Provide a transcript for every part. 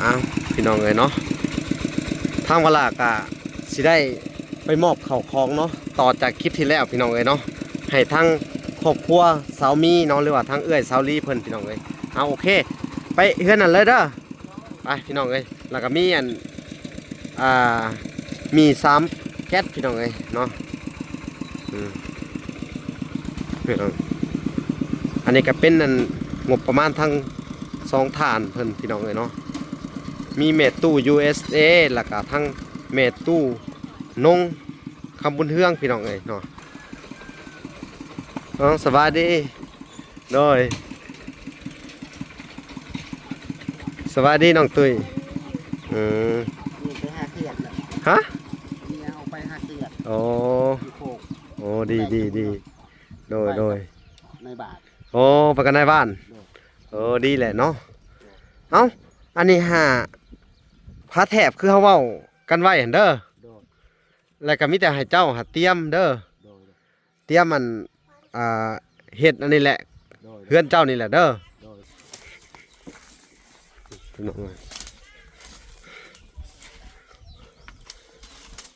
ອ້າວ ພີ່ນ້ອງເອີຍເນາະ ທາງວາລາກະຊິໄດ້ໄປມອບເຂົ້າຂອງເນາະ ຕໍ່ຈາກຄລິບທີ່ແລ້ວ ພີ່ນ້ອງເອີຍເນາະ ໃຫ້ທາງຄອບຄົວສາວມີເນາະ ຫຼືວ່າທາງເອື້ອຍສາວລີເພິ່ນ ພີ່ນ້ອງເອີຍ. ເອົາ ໂອເຄ ໄປເຮືອນນັ້ນເລີຍເດີ ໄປພີ່ນ້ອງເອີຍ. ແລ້ວກໍມີອັນ ອ່າ ມີສາມແກັດ ພີ່ນ້ອງເອີຍເນາະ. ອືມ ພີ່ນ້ອງ ອັນນີ້ກໍເປັນອັນງົບປະມານທັງສອງທ່ານເພິ່ນ ພີ່ນ້ອງເອີຍເນາະ. ມີແມ່ຕູ້ ຢູເອສເອ ແລ້ວກໍທັງແມ່ຕູ້ນົງຄຳບຸນເຮືອງ ພີ່ນ້ອງເອີຍເນາະ. ເອົາ ສະບາຍດີ. ໂດຍ ສະບາຍດີນ້ອງຕຸ້ຍ. ອືມ ນີ້ໄປຫາຂຽດແລ້ວ ຮະ? ນີ້ເອົາໄປຫາຂຽດ ໂອ້ ຢູ່ໂຄກ ໂອ້ ດີ ດີ ດີ ໂດຍ ໂດຍ ນາຍບ້ານ ໂອ້ ໄປກັບນາຍບ້ານ ໂດຍ ເອີ ດີແຫຼະເນາະ. ເອົ້າ ອັນນີ້ຫາ ຜ້າແຖບຄືເຮົາເວົ້າກັນໄວ້ຫັ້ນເດີ ໂດຍ ແລ້ວກໍມີແຕ່ໃຫ້ເຈົ້າຫາຕຽມເດີ ໂດຍ ຕຽມອັນ ອ່າ ເຮັດອັນນີ້ແຫຼະ ໂດຍ ເຮືອນເຈົ້ານີ້ແຫຼະເດີ ໂດຍ ພີ່ນ້ອງເອີຍ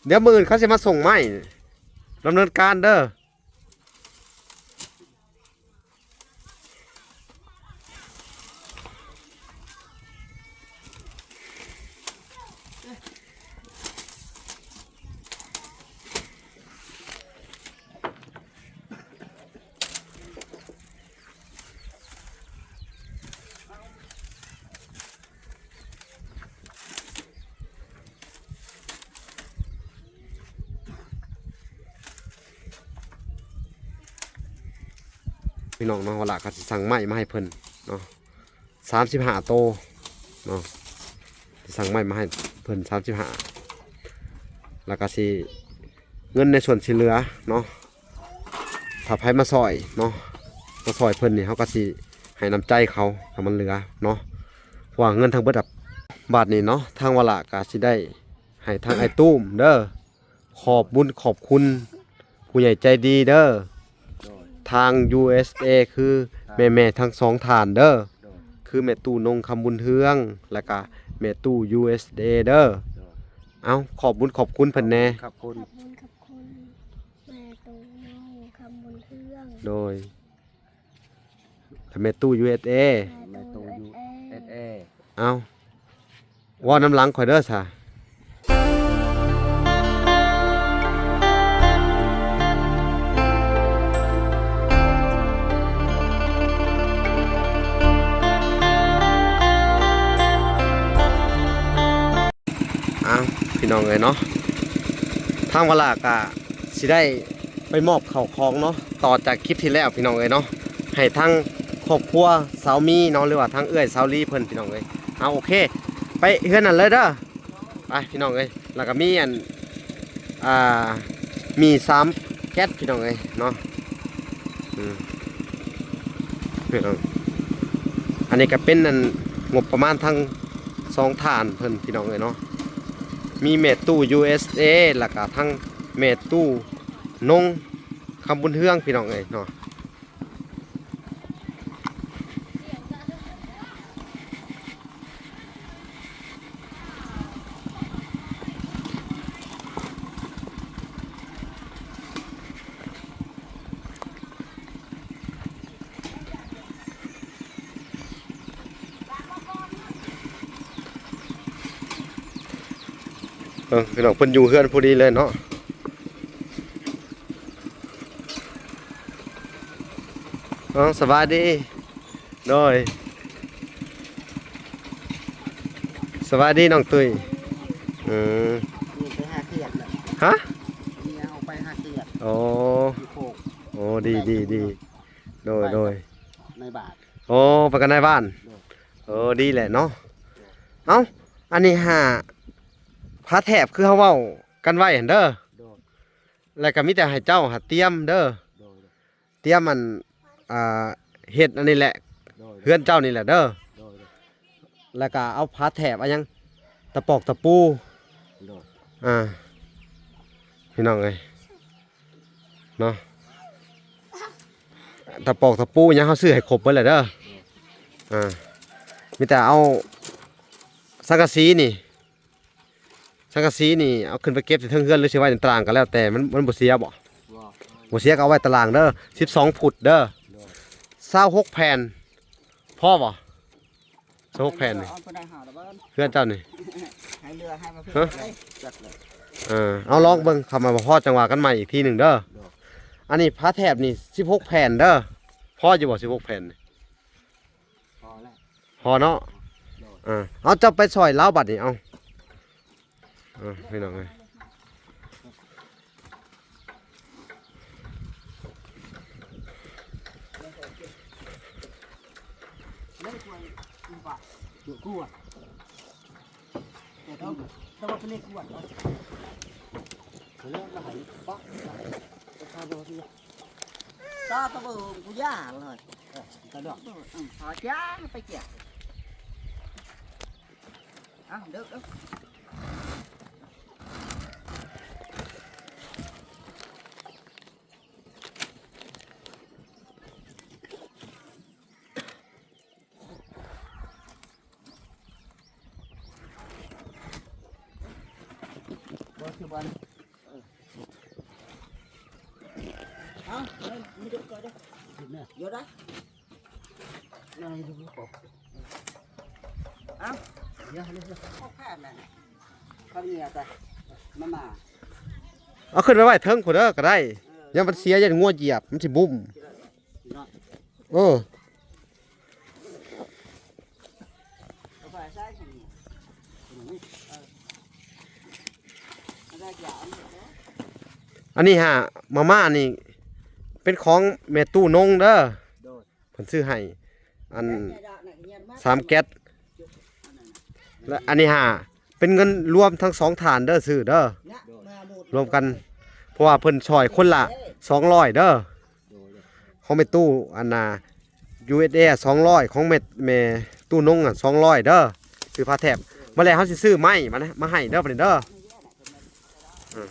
ດຽວມື້ອື່ນເຂົາຊິມາສົ່ງໄມ້ ດຳເນີນການເດີ. ພີ່ນ້ອງເນາະ ວາລາກໍຊິສັ່ງໄມ້ມາໃຫ້ເພິ່ນເນາະ ສາມສິບຫ້າໂຕເນາະ ຊິສັ່ງໄມ້ມາໃຫ້ເພິ່ນສາມສິບຫ້າ ແລ້ວກໍຊິ ເງິນໃນສ່ວນທີ່ເຫຼືອເນາະ ຖ້າໃຜມາຊ່ອຍເນາະ ມາຊ່ອຍເພິ່ນນີ້ ເຮົາກໍຊິໃຫ້ນ້ຳໃຈເຂົາ ຖ້າມັນເຫຼືອເນາະ ເພາະວ່າເງິນທັງເບິດ ບາດນີ້ເນາະ ທາງວາລາກໍຊິໄດ້ໃຫ້ທາງອ້າຍຕຸ້ມເດີ ຂອບບຸນຂອບຄຸນຜູ້ໃຫຍ່ໃຈດີເດີ ໂດຍ ທາງ ຢູເອສເອ ຄື ແມ່ໆທັງສອງທ່ານເດີ ໂດຍ ຄືແມ່ຕູ້ນົງຄຳບຸນເຮືອງ ແລ້ວກະແມ່ຕູ້ ຢູເອສເອ ເດີ ໂດຍ ເອົ້າ ຂອບບຸນຂອບຄຸນເພິ່ນແດ່ ຂອບຄຸນ ຂອບຄຸນ ຂອບຄຸນແມ່ຕູ້ນົງຄຳບຸນເຮືອງ ໂດຍ ແລະແມ່ຕູ້ ຢູເອສເອ ແມ່ຕູ້ ຢູເອສເອ ເອົ້າ ເວົ້ານຳຫຼັງຂ້ອຍເດີຊະ. ອ້າວ ພີ່ນ້ອງເອີຍເນາະ ທາງວາລາກະຊິໄດ້ໄປມອບເຂົ້າຂອງເນາະ ຕໍ່ຈາກຄລິບທີ່ແລ້ວ ພີ່ນ້ອງເອີຍເນາະ ໃຫ້ທາງຄອບຄົວສາວມີເນາະ ຫຼືວ່າທາງເອື້ອຍສາວລີເພິ່ນ ພີ່ນ້ອງເອີຍ. ເອົາ ໂອເຄ ໄປເຮືອນນັ້ນເລີຍເດີ ໄປພີ່ນ້ອງເອີຍ. ແລ້ວກໍມີອັນ ອ່າ ມີສາມແກັດ ພີ່ນ້ອງເອີຍເນາະ. ອືມ ພີ່ນ້ອງ ອັນນີ້ກໍເປັນອັນງົບປະມານທັງສອງທ່ານເພິ່ນ ພີ່ນ້ອງເອີຍເນາະ ມີແມ່ຕູ້ ຢູເອສເອ ແລ້ວກໍທັງແມ່ຕູ້ນົງຄຳບຸນເຮືອງ ພີ່ນ້ອງເອີຍເນາະ. ເອີ ພີ່ນ້ອງ ເພິ່ນຢູ່ເຮືອນພໍດີເລີຍເນາະ. ເອົ້າ ສະບາຍດີ. ໂດຍ ສະບາຍດີນ້ອງຕຸ້ຍ. ເອີ ນີ້ໄປຫາຂຽດແລ້ວ ຮະ? ນີ້ເອົາໄປຫາຂຽດ ໂອ້ ຢູ່ໂຄກ ໂອ້ ດີ ດີ ດີ ໂດຍ ໂດຍ ນາຍບ້ານ ໂອ້ ໄປກັບນາຍບ້ານ ໂດຍ ເອີ ດີແຫຼະເນາະ. ເອົ້າ ອັນນີ້ຫາ ຜ້າແຖບຄືເຮົາເວົ້າກັນໄວ້ຫັ້ນເດີ ໂດຍ ແລ້ວກໍມີແຕ່ໃຫ້ເຈົ້າຫາຕຽມເດີ ໂດຍ ຕຽມອັນ ອ່າ ເຮັດອັນນີ້ແຫຼະ ໂດຍ ເຮືອນເຈົ້ານີ້ແຫຼະເດີ ໂດຍ ແລ້ວກໍເອົາຜ້າແຖບ ອາຫຍັງ ຕະປອກຕະປູ ໂດຍ ອ່າ ພີ່ນ້ອງເອີຍເນາະ ຕະປອກຕະປູຫຍັງເຮົາຊື້ໃຫ້ຄົບເບິດແຫຼະເດີ ໂດຍ ອ່າ ມີແຕ່ເອົາ ສັງກະສີນີ້ ສັງກະສີນີ້ເອົາຂຶ້ນໄປເກັບທີ່ເທິງເຮືອນ ຫຼືຊິໄວ້ໃນຕາລາງກໍແລ້ວແຕ່ ມັນ ມັນບໍ່ເສຍບໍ່? ບໍ່ ບໍ່ເສຍກໍເອົາໄວ້ຕາລາງເດີ ສິບສອງຟຸດເດີ ໂດຍ ຊາວຫົກແຜ່ນ ພໍບໍ່? ຊາວຫົກແຜ່ນນີ້ ເອົາໄປໄດ້ຫ້າດອກເບິ່ງ ເຮືອນເຈົ້ານີ້ ໃຫ້ເຫຼືອໃຫ້ມາເພີ່ມ ຮະ? ຈັກເລີຍ ເອີ ເອົາລອງເບິ່ງ ຄັນວ່າບໍ່ພໍຈັ່ງວ່າກັນໃໝ່ອີກທີໜຶ່ງເດີ ໂດຍ ອັນນີ້ຝາແຖບນີ້ສິບຫົກແຜ່ນເດີ ພໍຢູ່ບໍ່ສິບຫົກແຜ່ນນີ້? ພໍແລ້ວ ພໍເນາະ ໂດຍ ເອີ ເອົາ ເຈົ້າໄປຊ່ອຍລາວບັດນີ້ ເອົາ ເອີ ພີ່ນ້ອງເອີຍ ເລີຍຄວນ ປະ ຢູ່ກວດ ແຕ່ຕ້ອງ ແຕ່ວ່າເປັນເລກກວດເນາະ ແລ້ວກໍໃຫ້ປະ ປະທານໂດຍ ຕາຕະເບີງກູຢ່າເລີຍ ເອີ ຕາດອກ ອືມ ຂໍຈ້າໄປເກັບ ອ້າວ ເດີກເດີກ ບໍ່ຄືບານ ເອົາ ເດີກກ່ອນເດີ ເດີກເດີ ເອົາ ເອົາຂຶ້ນໄປໄວ້ເທິງພຸ້ນເດີກໍໄດ້ ເອີ ຢ້ານມັນເສຍ ຢ້ານງົວຢຽບ ມັນຊິບຸ້ມ ເນາະ ເອີ ອັນນີ້ຫາ ມາມ່ານີ້ ເປັນຂອງແມ່ຕູ້ນົງເດີ ໂດຍ ເພິ່ນຊື້ໃຫ້ ອັນ ສາມແກັດ ແລະ ອັນນີ້ຫາ ເປັນເງິນລວມທັງສອງທ່ານເດີ ຊື້ເດີ ລວມກັນ ເພາະວ່າເພິ່ນຊ່ອຍຄົນລະສອງຮ້ອຍເດີ ຂອງແມ່ຕູ້ ອັນນ່າ ຢູເອັສເອ ສອງຮ້ອຍ ຂອງແມ່ ແມ່ຕູ້ນົງ ສອງຮ້ອຍເດີ ຊື້ຝາແຖບ ມາແລ້ວເຮົາຊິຊື້ໄມ້ມານະ ມາໃຫ້ເດີ ບັດນີ້ເດີ ເອີ.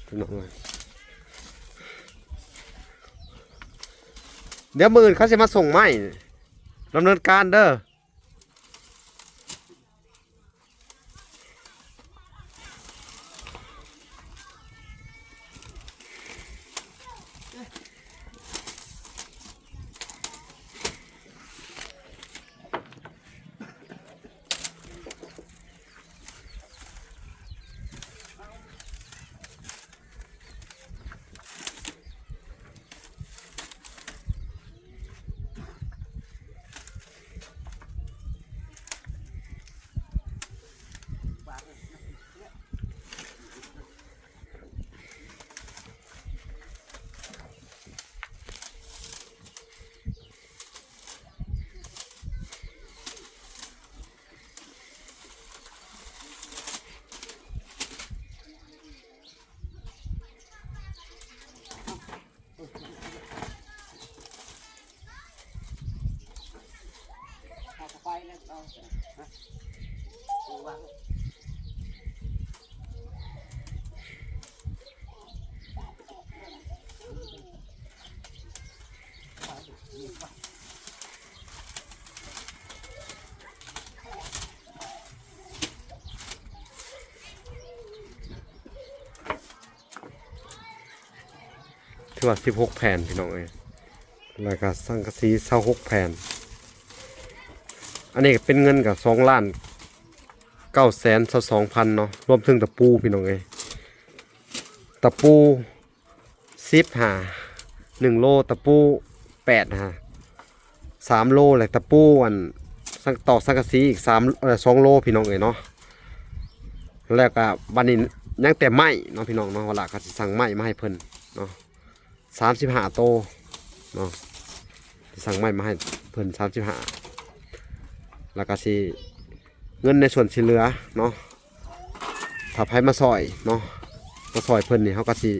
ພີ່ນ້ອງເອີຍ ດຽວມື້ອື່ນເຂົາຊິມາສົ່ງໄມ້ ດຳເນີນການເດີ. ຖືວ່າສິບຫົກແຜ່ນພີ່ນ້ອງເອີຍ ແລ້ວກະສັງກະສີຊາວຫົກແຜ່ນ ອັນນີ້ກະເປັນເງິນກະສອງລ້ານເກົ້າແສນຊາວສອງພັນເນາະ ລວມເຖິງຕະປູພີ່ນ້ອງເອີຍ ຕະປູ ສິບຫາ ໜຶ່ງໂລ ຕະປູ ແປດຫາ ສາມໂລ ແລະ ຕະປູ ອັນ ສັງ ຕອກສັງກະສີອີກ ສາມ ເອີ ສອງໂລ ພີ່ນ້ອງເອີຍເນາະ ແລ້ວກະບາດນີ້ຍັງແຕ່ໄມ້ເນາະ ພີ່ນ້ອງເນາະ ວ່າລະກະຊິສັ່ງໄມ້ມາໃຫ້ເພິ່ນເນາະ ສາມສິບຫ້າໂຕເນາະ ຊິສັ່ງໄມ້ມາໃຫ້ເພິ່ນສາມສິບຫ້າ ແລ້ວກະຊິ ເງິນໃນສ່ວນທີ່ເຫຼືອເນາະ ຖ້າໃຜມາຊ່ອຍເນາະ ມາຊ່ອຍເພິ່ນນີ້ ເຮົາກໍຊິ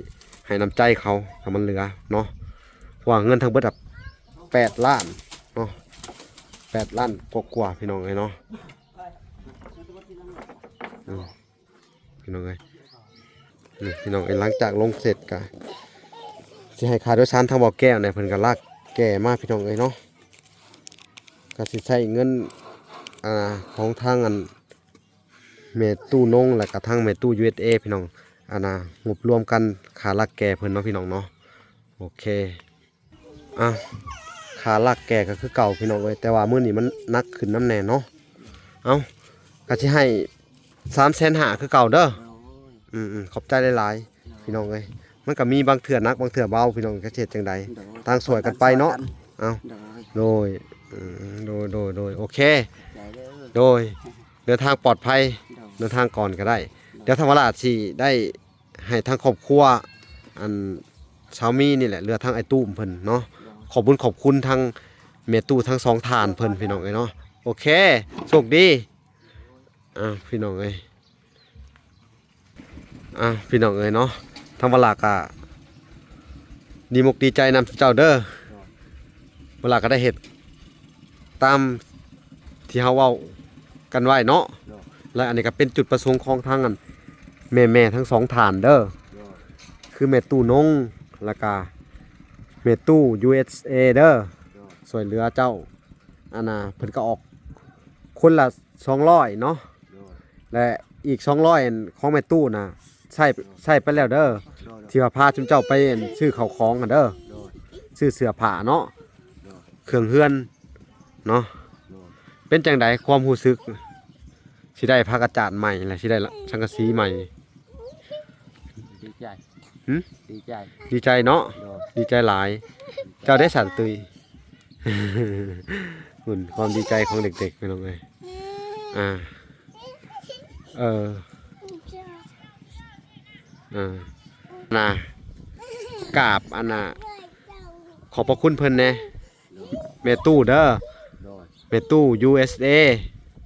ໃຫ້ນ້ຳໃຈເຂົາ ຖ້າມັນເຫຼືອເນາະ ເພາະວ່າເງິນທັງເບິດອະແປດລ້ານເນາະ ແປດລ້ານກວ່າໆ ພີ່ນ້ອງເອີຍເນາະ ອືມ ພີ່ນ້ອງເອີຍ ນີ້ພີ່ນ້ອງເອີຍ ຫຼັງຈາກລົງເສັດກະຊິໃຫ້ຄ່າໂດຍສານທາງບໍ່ແກ້ວແດ່ ເພິ່ນກະລາກແກ່ມາ ພີ່ນ້ອງເອີຍເນາະ ກະຊິໃຊ້ເງິນ ອ່າ ຂອງທາງອັນ ແມ່ຕູ້ນົງ ແລ້ວກະທາງແມ່ຕູ້ ຢູເອສເອ ພີ່ນ້ອງ ອັນນ່າ ງົບລວມກັນຄ່າລາກແກ່ເພິ່ນເນາະ ພີ່ນ້ອງເນາະ ໂອເຄ ອ່ະ ຄ່າລາກແກ່ກໍຄືເກົ່າ ພີ່ນ້ອງເອີຍ ແຕ່ວ່າມື້ນີ້ມັນໜັກຂຶ້ນນຳແດ່ເນາະ ເອົ້າ ກໍຊິໃຫ້ສາມແສນຫ້າຄືເກົ່າເດີ ໂອ້ຍ ອືມໆ ຂອບໃຈຫຼາຍໆ ໂດຍ ພີ່ນ້ອງເອີຍ ມັນກໍມີບາງເທື່ອໜັກບາງເທື່ອເບົາ ພີ່ນ້ອງ ກໍຊິເຮັດຈັ່ງໃດ ໂດຍ ຕ່າງຊ່ວຍກັນໄປເນາະ ເອົ້າ ໂດຍ ໂດຍ ອືມ ໂດຍ ໂດຍ ໂດຍ ໂອເຄ ໃຈເດີ ໂດຍ ເດີນທາງປອດໄພ ໂດຍ ເດີນທາງກ່ອນກໍໄດ້ ໂດຍ ດຽວທາງວະລາດຊິໄດ້ໃຫ້ທາງຄອບຄົວ ອັນ ຊາວມີນີ້ແຫຼະ ເຫຼືອທາງອ້າຍຕຸ້ມເພິ່ນເນາະ ໂດຍ ຂອບບຸນຂອບຄຸນທາງແມ່ຕູ້ທັງສອງທ່ານເພິ່ນ ໂດຍ ພີ່ນ້ອງເອີຍເນາະ ໂອເຄ ໂຊກດີ ອ່າ ພີ່ນ້ອງເອີຍ ອ່າ ພີ່ນ້ອງເອີຍເນາະ ທາງວະລາກະດີມົກດີໃຈນຳເຈົ້າເດີ ໂດຍ ວະລາກະໄດ້ເຮັດຕາມທີ່ເຮົາເວົ້າກັນໄວ້ເນາະ ໂດຍ ແລະ ອັນນີ້ກະເປັນຈຸດປະສົງຂອງທາງອັນແມ່ໆທັງສອງທ່ານເດີ ໂດຍ ຄືແມ່ຕູ້ນົງ ແລ້ວກະແມ່ຕູ້ ຢູເອສເອ ເດີ ໂດຍ ຊ່ວຍເຫຼືອເຈົ້າ ອັນນ່າ ເພິ່ນກໍອອກຄົນລະສອງຮ້ອຍເນາະ ໂດຍ ແລະ ອີກສອງຮ້ອຍອັນຂອງແມ່ຕູ້ນະ ໃຊ້ ໂດຍ ໃຊ້ໄປແລ້ວເດີ ໂດຍ ທີ່ວ່າພາຊຸມເຈົ້າໄປອັນຊື້ເຂົ້າຂອງຫັ້ນເດີ ໂດຍ ຊື້ເສື້ອຜ້າເນາະ ໂດຍ ເຄື່ອງເຮືອນເນາະ ໂດຍ ເປັນຈັ່ງໃດຄວາມຮູ້ສຶກ ຊິໄດ້ຜ້າກະຈາດໃໝ່ ແລະ ຊິໄດ້ສັງກະສີໃໝ່? ດີໃຈ ຫື? ດີໃຈ ດີໃຈເນາະ ໂດຍ ດີໃຈຫຼາຍ ເຈົ້າໄດ້ສັນຕຸຍ ພຸ້ນ ຄວາມດີໃຈຂອງເດັກໆ ພີ່ນ້ອງເອີຍ ອ່າ ເອີ ອ່າ ນະ ກາບ ອັນນ່າ ຂອບພະຄຸນເພິ່ນແດ່ ໂດຍ ແມ່ຕູ້ເດີ ໂດຍ ແມ່ຕູ້ ຢູເອສເອ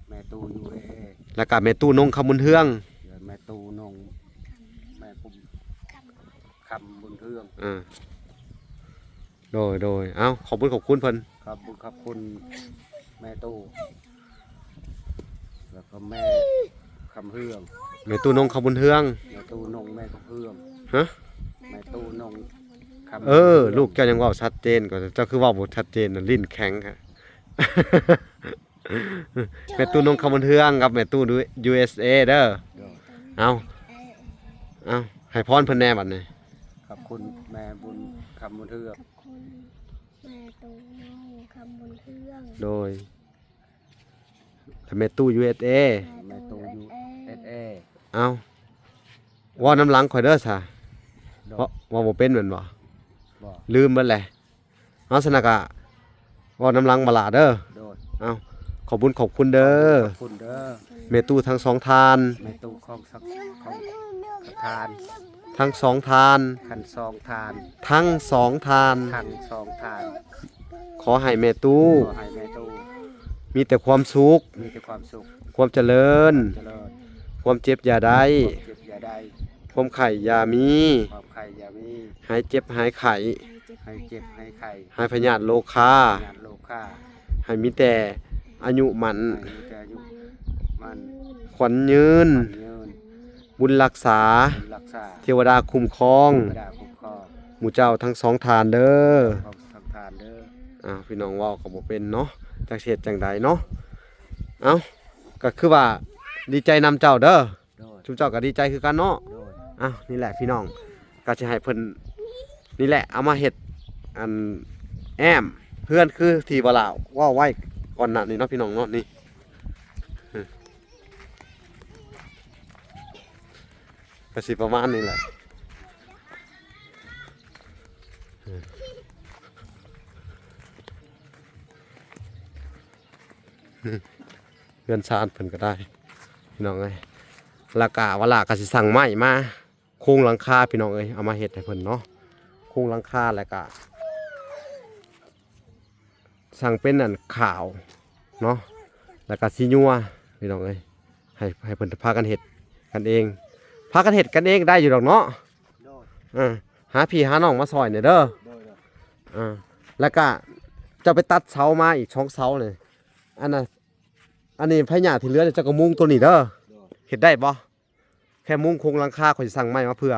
ແມ່ຕູ້ ຢູເອສເອ ແລ້ວກະແມ່ຕູ້ນົງ ຄຳບຸນເຮືອງ ແມ່ຕູ້ນົງ ແມ່ຄຸມ ຄຳບຸນເຮືອງ ອ່າ ໂດຍ ໂດຍ ເອົ້າ ຂອບບຸນຂອບຄຸນເພິ່ນ ຂອບບຸນຂອບຄຸນແມ່ຕູ້ ແລ້ວກໍແມ່ຄຳເຮືອງ ແມ່ຕູ້ນົງ ຄຳບຸນເຮືອງ ແມ່ຕູ້ນົງ ແມ່ຄຳເຮືອງ ຮະ ແມ່ຕູ້ນົງ ຄຳ ເອີ ເຮືອງ ລູກເຈົ້າຍັງເວົ້າຊັດເຈນ ກໍເຈົ້າຄືເວົ້າບໍ່ຊັດເຈນນະ ລີ້ນແຂງ ແມ່ຕູ້ນົງ ຄຳບຸນເຮືອງ ກັບແມ່ຕູ້ ຢູເອສເອ ເດີ ໂດຍ ເອົາ ເອົາ ໃຫ້ພອນເພິ່ນແດ່ບັດນີ້ ຂອບຄຸນແມ່ບຸນ ຄຳບຸນເຮືອງ ຂອບຄຸນແມ່ຕູ້ ຄຳບຸນເຮືອງ ໂດຍ ແລະ ແມ່ຕູ້ ຢູເອສເອ ແມ່ຕູ້ ຢູເອສເອ ເອົາ ເວົ້ານຳຫຼັງຂ້ອຍເດີຊະ ໂດຍ ເວົ້າ ເວົ້າບໍ່ເປັນແມ່ນບໍ່? ບໍ່ ລືມເບິດແຫຼະ ເອົາ ຊັ້ນນະກະເວົ້ານຳຫຼັງບັກຫຼ້າເດີ ໂດຍ ເອົາ ຂອບບຸນຂອບຄຸນເດີ ຂອບຄຸນເດີ ແມ່ຕູ້ທັງສອງທ່ານ ແມ່ຕູ້ຂອງສັກ ຂອງສັກທ່ານ ທັງສອງທ່ານ ທັງສອງທ່ານ ທັງສອງທ່ານ ທັງສອງທ່ານ ຂໍໃຫ້ແມ່ຕູ້ ຂໍໃຫ້ແມ່ຕູ້ ມີແຕ່ຄວາມສຸກ ມີແຕ່ຄວາມສຸກ ຄວາມຈະເລີນ ຈະເລີນ ຄວາມເຈັບຢ່າໄດ້ ຄວາມເຈັບຢ່າໄດ້ ຄວາມໄຂ້ຢ່າມີ ຄວາມໄຂ້ຢ່າມີ ຫາຍເຈັບຫາຍໄຂ້ ຫາຍເຈັບຫາຍໄຂ້ ຫາຍພະຍາດໂລຄາ ຫາຍພະຍາດໂລຄາ ໃຫ້ມີແຕ່ອາຍຸໝັ້ນ ໃຫ້ມີແຕ່ອາຍຸໝັ້ນ ຂວັນຍືນ ຂວັນຍືນ ບຸນຮັກສາ ບຸນຮັກສາ ເທວະດາຄຸ້ມຄອງ ເທວະດາຄຸ້ມຄອງ ໝູ່ເຈົ້າທັງສອງທ່ານເດີ ເຈົ້າທັງສອງທ່ານເດີ ອ່າ ພີ່ນ້ອງເວົ້າກໍບໍ່ເປັນເນາະ ຈັກຊິເຮັດຈັ່ງໃດເນາະ ເອົ້າ ກໍຄືວ່າດີໃຈນຳເຈົ້າເດີ ໂດຍ ຊຸມເຈົ້າກໍດີໃຈຄືກັນເນາະ ໂດຍ ອ້າວ ນີ້ແຫຼະພີ່ນ້ອງ ກໍຊິໃຫ້ເພິ່ນ ນີ້ແຫຼະ ເອົາມາເຮັດ ອັນ ແອ້ມເຮືອນຄືທີ່ວ່າລາວເວົ້າໄວ້ກ່ອນໜ້ານີ້ເນາະ ພີ່ນ້ອງເນາະ ນີ້ ກໍຊິປະມານນີ້ແຫຼະ ເຮືອນຊານເພິ່ນກໍໄດ້ ພີ່ນ້ອງເອີຍ ແລ້ວກະວາລາກໍຊິສັ່ງໄມ້ມາໂຄງຫຼັງຄາ ພີ່ນ້ອງເອີຍ ເອົາມາເຮັດໃຫ້ເພິ່ນເນາະ ໂຄງຫຼັງຄາ ແລ້ວກະສັ່ງເປັນອັນຂາວເນາະ ແລ້ວກະສີຍົວ ພີ່ນ້ອງເອີຍ ໃຫ້ ໃຫ້ເພິ່ນພາກັນເຮັດກັນເອງ ພາກັນເຮັດກັນເອງໄດ້ຢູ່ດອກເນາະ ໂດຍ ເອີ ຫາພີ່ຫານ້ອງມາຊ່ອຍແດ່ເດີ. ໂດຍໆ ອ່າ ແລ້ວກະເຈົ້າໄປຕັດເສົາມາອີກສອງເສົານີ້ ອັນນ່າ ອັນນີ້ໄຜຫຍ້າທີ່ເຫຼືອນີ້ເຈົ້າກໍມຸງໂຕນີ້ເດີ. ໂດຍ ເຮັດໄດ້ບໍ່? ແຄ່ມຸງໂຄງຫຼັງຄາ ຂ້ອຍຊິສັ່ງໄມ້ມາເພື່ອ.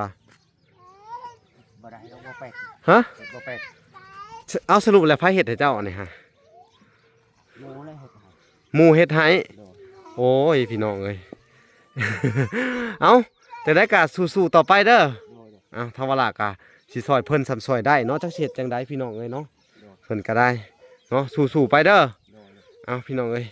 ບໍ່ໄດ້ດອກ ບໍ່ແປນ. ຮະ? ເຮັດບໍ່ແປນ. ເອົາ ສະຫຼຸບແລ້ວໃຜເຮັດໃຫ້ເຈົ້າອັນນີ້ຫະ? ໝູ່ແຫຼະເຮັດໃຫ້. ໝູ່ເຮັດໃຫ້. ໂດຍ ໂອ້ຍ ພີ່ນ້ອງເອີຍ ເອົ້າ ຈັ່ງໃດກໍສູ້ໆຕໍ່ໄປເດີ. ໂດຍໆ ເອົ້າ ທາງວາລະກໍຊິຊ່ອຍເພິ່ນສ່ຳຊ່ອຍໄດ້ເນາະ ຈັກຊິເຮັດຈັ່ງໃດພີ່ນ້ອງເອີຍເນາະ. ໂດຍ ເພິ່ນກໍໄດ້ເນາະ ສູ້ໆໄປເດີ. ໂດຍໆ ເອົ້າ ພີ່ນ້ອງເອີຍ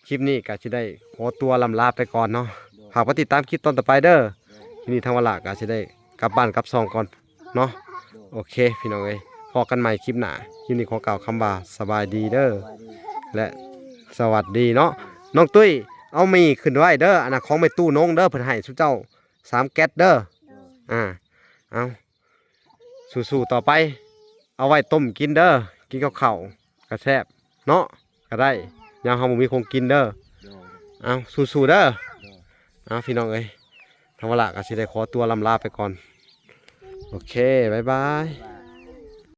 ຄລິບນີ້ກໍຊິໄດ້ຂໍຕົວລ່ຳລາໄປກ່ອນເນາະ. ໂດຍ ຝາກໄປຕິດຕາມຄລິບຕອນຕໍ່ໄປເດີ. ໂດຍ ທີນີ້ທາງວາລະກໍຊິໄດ້ກັບບ້ານກັບຊ່ອງກ່ອນເນາະ. ໂດຍ ໂອເຄ ພີ່ນ້ອງເອີຍ ພໍ້ກັນໃໝ່ຄລິບໜ້າ. ຄລິບນີ້ຂໍກ່າວຄຳວ່າສະບາຍດີເດີ ສະບາຍດີ ແລະ ສະຫວັດດີເນາະ. ນ້ອງຕຸ້ຍ ເອົາໝີ່ຂຶ້ນໄວ້ເດີ ອັນນ່າຂອງແມ່ຕູ້ນົງເດີ ເພິ່ນໃຫ້ຊຸມເຈົ້າສາມແກັດເດີ. ໂດຍ ອ່າ ເອົາ ສູ້ໆຕໍ່ໄປ ເອົາໄວ້ຕົ້ມກິນເດີ ກິນກັບເຂົ້າກໍແຊບເນາະ ກໍໄດ້ ຍາມເຮົາບໍ່ມີຂອງກິນເດີ. ໂດຍ ເອົາ ສູ້ໆເດີ. ໂດຍ ເອົາ ພີ່ນ້ອງເອີຍ ທາງວາລະກໍຊິໄດ້ຂໍຕົວລ່ຳລາໄປກ່ອນ. ໂອເຄ ບາຍບາຍ.